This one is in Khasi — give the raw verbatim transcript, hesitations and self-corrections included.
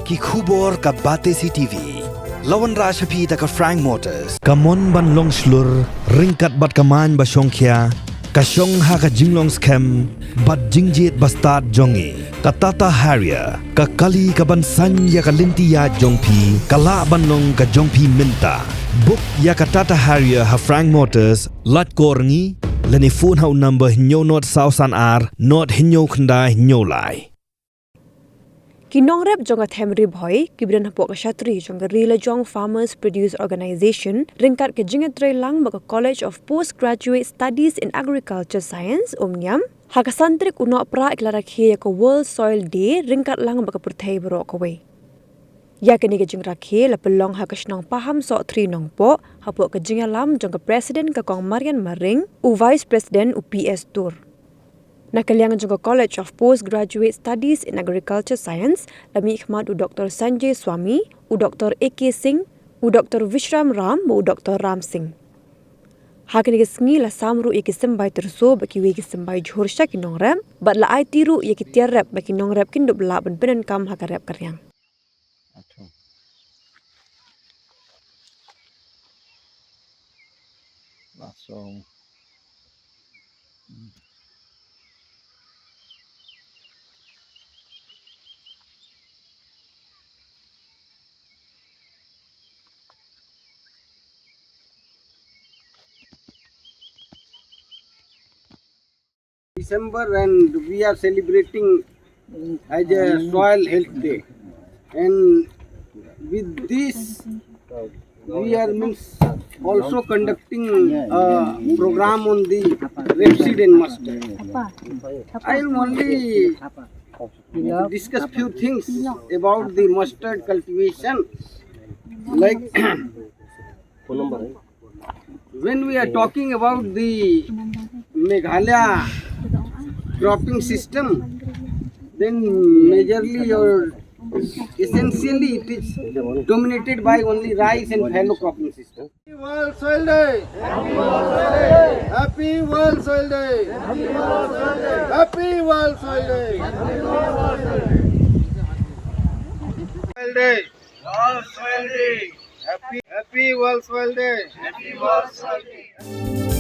Ki khubor ka Batesi T V. La wanrah sha phi da ka Frank Motors. Ka mon ban long shlur, ryngkat bad ka main ba shongkhia, ka shong ha ka jinglong skhem bad jingjied ba stad jong ngi. Ka Tata Harrier, ka kali ka ban saiñ ïa ka lynti ïaid jong phi, ka lah ban long ka jong phi mynta. Book ïa ka Tata Harrier ha Frank Motors, lait kor ngi, lane phone ha u number hynñiew nod saw san ar, nod hynñiew khyndai hynñiew lai. Ki nongrep jong ka them Ri Bhoi, kiba don hapoh ka shatri jong ka Ri Lajong Farmers Produce Organisation, ryngkat ka jingïatreilang bad ka College of Postgraduate Studies in Agriculture Science, Umiam, ha ka san tarik u Nohprah ki la rakhe ïa ka World Soil Day, ryngkat lang bad ka pyrthei baroh kawei. Ïa kane ka jingrakhe la pynlong ha ka shnong Pahamsohthri Nongpoh, hapoh ka jingïalam jong ka President ka Kong Marian Maring, u Vice President u P S Tur. Na ka liang jong ka College of Postgraduate Studies in Agriculture Science, la mihkhmat u Doktor Sanjay Swami, u Doktor A K Singh, u Doktor Vishram Ram, bad u Doktor Ram Singh. Ha kane ka sngi la sam ruh ïa ki symbai tyrso bad kiwei ki symbai jhur sha ki nongrep, bad la aiti ruh ïa ki tiar rep ba ki nongrep kin dup lah ban pyndonkam ha ka rep ka riang. December, and we are celebrating as a Soil Health Day. And with this, we are means also conducting a program on the rapeseed and mustard. I will only discuss few things about the mustard cultivation. Like, when we are talking about the Meghalaya cropping system, then majorly or essentially it is dominated by only rice and fallow cropping system. Happy World Soil Day! Happy World Soil Day! Happy World Soil Day! Soil Day! World Soil Day! Happy, happy World Soil Day! Happy World Soil Day!